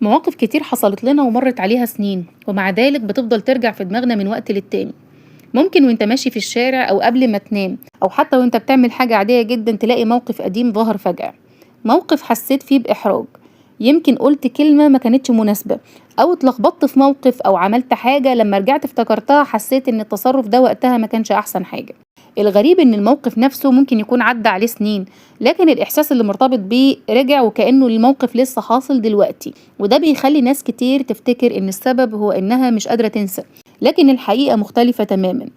مواقف كتير حصلت لنا ومرت عليها سنين، ومع ذلك بتفضل ترجع في دماغنا من وقت للتاني. ممكن وانت ماشي في الشارع أو قبل ما تنام أو حتى وانت بتعمل حاجة عادية جدا تلاقي موقف قديم ظهر فجأة، موقف حسيت فيه بإحراج، يمكن قلت كلمة ما كانتش مناسبة أو اتلخبطت في موقف أو عملت حاجة لما رجعت افتكرتها حسيت إن التصرف ده وقتها ما كانش أحسن حاجة. الغريب إن الموقف نفسه ممكن يكون عدى عليه سنين، لكن الإحساس اللي مرتبط بيه رجع وكأنه الموقف لسه حاصل دلوقتي، وده بيخلي ناس كتير تفتكر إن السبب هو إنها مش قادرة تنسى، لكن الحقيقة مختلفة تماما،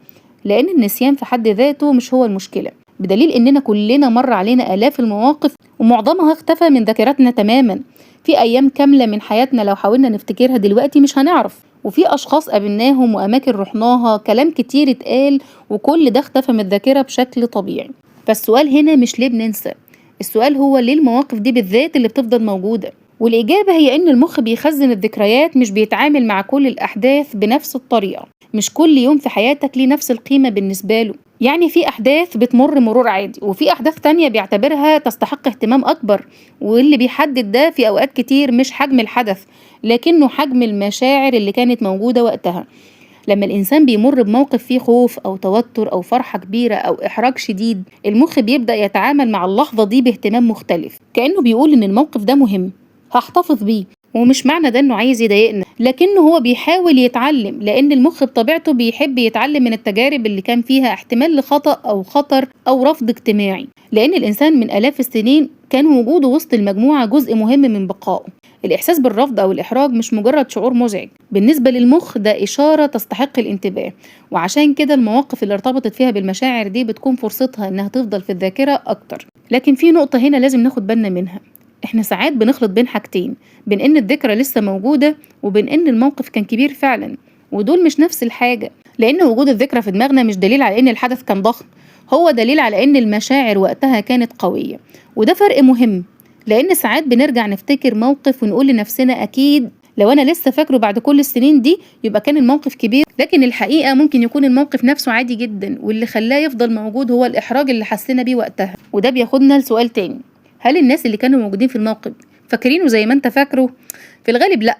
لأن النسيان في حد ذاته مش هو المشكلة، بدليل إننا كلنا مر علينا آلاف المواقف ومعظمها اختفى من ذاكرتنا تماما. في أيام كاملة من حياتنا لو حاولنا نفتكرها دلوقتي مش هنعرف، وفي أشخاص قابلناهم وأماكن رحناها، كلام كتير اتقال، وكل ده اختفى من الذاكرة بشكل طبيعي. فالسؤال هنا مش ليه بننسى، السؤال هو ليه المواقف دي بالذات اللي بتفضل موجودة؟ والإجابة هي إن المخ بيخزن الذكريات، مش بيتعامل مع كل الأحداث بنفس الطريقة. مش كل يوم في حياتك ليه نفس القيمة بالنسبة له، يعني في أحداث بتمر مرور عادي، وفي أحداث تانية بيعتبرها تستحق اهتمام أكبر، واللي بيحدد ده في أوقات كتير مش حجم الحدث، لكنه حجم المشاعر اللي كانت موجودة وقتها. لما الإنسان بيمر بموقف فيه خوف أو توتر أو فرحة كبيرة أو إحراج شديد، المخ بيبدأ يتعامل مع اللحظة دي باهتمام مختلف، كأنه بيقول إن الموقف ده مهم هحتفظ بيه. ومش معنى ده إنه عايز يضايقنا، لكنه هو بيحاول يتعلم، لأن المخ بطبيعته بيحب يتعلم من التجارب اللي كان فيها احتمال لخطأ أو خطر أو رفض اجتماعي، لأن الإنسان من آلاف السنين كان وجوده وسط المجموعة جزء مهم من بقائه. الإحساس بالرفض أو الإحراج مش مجرد شعور مزعج بالنسبة للمخ، ده إشارة تستحق الانتباه، وعشان كده المواقف اللي ارتبطت فيها بالمشاعر دي بتكون فرصتها إنها تفضل في الذاكرة أكتر. لكن في نقطة هنا لازم ناخد بالنا منها، احنا ساعات بنخلط بين حاجتين، بين ان الذكرى لسه موجودة وبين ان الموقف كان كبير فعلا، ودول مش نفس الحاجة، لان وجود الذكرى في دماغنا مش دليل على ان الحدث كان ضخم، هو دليل على ان المشاعر وقتها كانت قوية، وده فرق مهم، لان ساعات بنرجع نفتكر موقف ونقول لنفسنا اكيد لو انا لسه فاكره بعد كل السنين دي يبقى كان الموقف كبير، لكن الحقيقة ممكن يكون الموقف نفسه عادي جدا، واللي خلاه يفضل موجود هو الإحراج اللي حسينا بيه وقتها. وده بياخدنا لسؤال تاني، هل الناس اللي كانوا موجودين في الموقف فاكرينه زي ما انت فاكره؟ في الغالب لا،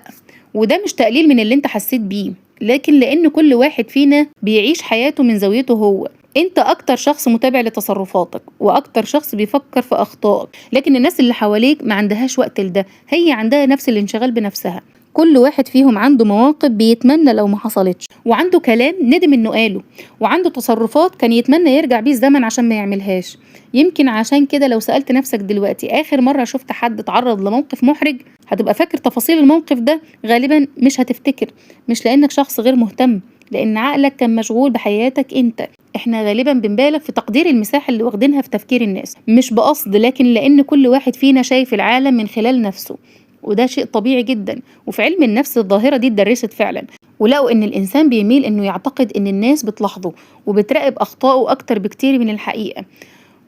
وده مش تقليل من اللي انت حسيت بيه، لكن لان كل واحد فينا بيعيش حياته من زاويته هو. انت اكتر شخص متابع لتصرفاتك واكتر شخص بيفكر في اخطائك، لكن الناس اللي حواليك ما عندهاش وقت لده، هي عندها نفس الانشغال بنفسها. كل واحد فيهم عنده مواقف بيتمنى لو ما حصلتش، وعنده كلام ندم انه قاله، وعنده تصرفات كان يتمنى يرجع بيه الزمن عشان ما يعملهاش. يمكن عشان كده لو سألت نفسك دلوقتي آخر مرة شفت حد اتعرض لموقف محرج، هتبقى فاكر تفاصيل الموقف ده؟ غالبا مش هتفتكر، مش لأنك شخص غير مهتم، لأن عقلك كان مشغول بحياتك انت. احنا غالبا بنبالغ في تقدير المساحة اللي واخدينها في تفكير الناس، مش بقصد، لكن لأن كل واحد فينا شايف العالم من خلال نفسه، وده شيء طبيعي جدا. وفي علم النفس الظاهرة دي اتدرست فعلا، ولقوا ان الانسان بيميل انه يعتقد ان الناس بتلاحظه وبتراقب اخطائه اكتر بكتير من الحقيقة،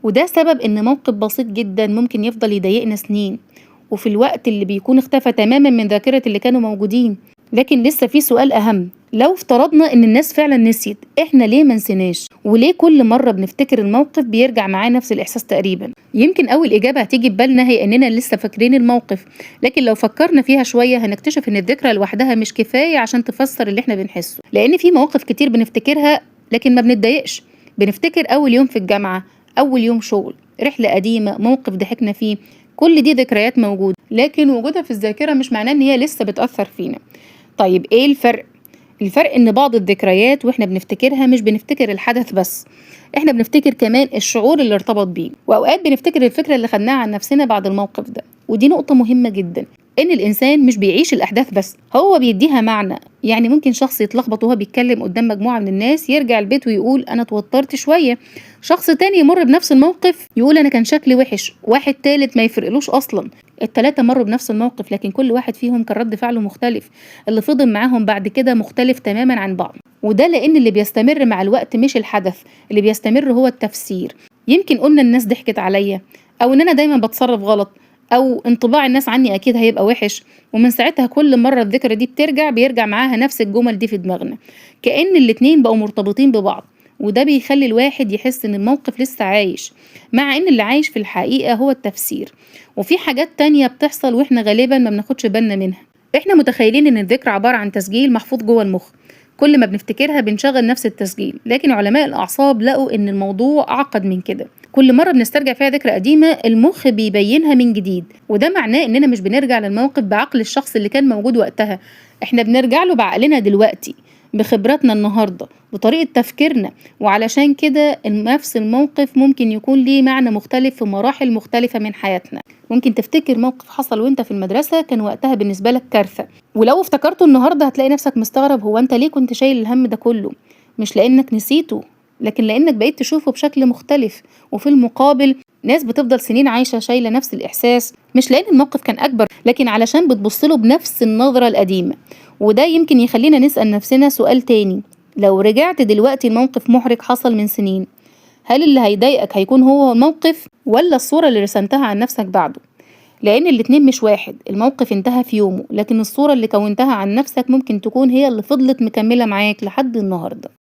وده سبب ان موقف بسيط جدا ممكن يفضل يضايقنا سنين، وفي الوقت اللي بيكون اختفى تماما من ذاكرة اللي كانوا موجودين. لكن لسه في سؤال اهم، لو افترضنا ان الناس فعلا نسيت، احنا ليه ما نسيناش؟ وليه كل مرة بنفتكر الموقف بيرجع معاه نفس الإحساس تقريبا؟ يمكن أول إجابة هتيجي في بالنا هي إننا لسه فاكرين الموقف، لكن لو فكرنا فيها شوية هنكتشف إن الذكرى لوحدها مش كفاية عشان تفسر اللي احنا بنحسه، لأن في مواقف كتير بنفتكرها لكن ما بنتضايقش. بنفتكر أول يوم في الجامعة، أول يوم شغل، رحلة قديمة، موقف ضحكنا فيه، كل دي ذكريات موجودة، لكن وجودها في الذاكرة مش معناه إن هي لسه بتأثر فينا. طيب إيه الفرق؟ الفرق إن بعض الذكريات وإحنا بنفتكرها مش بنفتكر الحدث بس، إحنا بنفتكر كمان الشعور اللي ارتبط بيه، وأوقات بنفتكر الفكرة اللي خدناها عن نفسنا بعد الموقف ده. ودي نقطة مهمة جدا، إن الإنسان مش بيعيش الأحداث بس، هو بيديها معنى. يعني ممكن شخص يتلخبط وهو بيتكلم قدام مجموعة من الناس، يرجع البيت ويقول أنا اتوترت شوية، شخص تاني يمر بنفس الموقف يقول أنا كان شكلي وحش، واحد تالت ما يفرقلوش أصلا. التلاتة مروا بنفس الموقف، لكن كل واحد فيهم كان رد فعله مختلف، اللي فضل معاهم بعد كده مختلف تماما عن بعض. وده لأن اللي بيستمر مع الوقت مش الحدث، اللي بيستمر هو التفسير. يمكن قلنا الناس ضحكت عليا، أو إن أنا دايما بتصرف غلط، أو انطباع الناس عني أكيد هيبقى وحش، ومن ساعتها كل مرة الذكرى دي بترجع بيرجع معاها نفس الجمل دي في دماغنا، كأن الاتنين بقوا مرتبطين ببعض. وده بيخلي الواحد يحس إن الموقف لسه عايش، مع إن اللي عايش في الحقيقة هو التفسير. وفي حاجات تانية بتحصل وإحنا غالبا ما بناخدش بالنا منها، احنا متخيلين ان الذكرى عبارة عن تسجيل محفوظ جوه المخ، كل ما بنفتكرها بنشغل نفس التسجيل، لكن علماء الأعصاب لقوا إن الموضوع أعقد من كده. كل مرة بنسترجع فيها ذكرى قديمة المخ بيبينها من جديد، وده معناه إننا مش بنرجع للموقف بعقل الشخص اللي كان موجود وقتها، احنا بنرجع له بعقلنا دلوقتي، بخبراتنا النهاردة، بطريقة تفكيرنا. وعلشان كده نفس الموقف ممكن يكون ليه معنى مختلف في مراحل مختلفة من حياتنا. ممكن تفتكر موقف حصل وانت في المدرسة كان وقتها بالنسبة لك كارثة، ولو افتكرته النهاردة هتلاقي نفسك مستغرب هو انت ليه كنت شايل الهم ده كله؟ مش لأنك نسيته، لكن لأنك بقيت تشوفه بشكل مختلف. وفي المقابل ناس بتفضل سنين عايشة شايلة نفس الإحساس، مش لأن الموقف كان أكبر، لكن علشان بتبصله بنفس النظرة القديمة. وده يمكن يخلينا نسأل نفسنا سؤال تاني: لو رجعت دلوقتي لموقف محرج حصل من سنين، هل اللي هيضايقك هيكون هو الموقف ولا الصورة اللي رسمتها عن نفسك بعده؟ لأن الاتنين مش واحد. الموقف انتهى في يومه، لكن الصورة اللي كونتها عن نفسك ممكن تكون هي اللي فضلت مكملة معاك لحد النهاردة.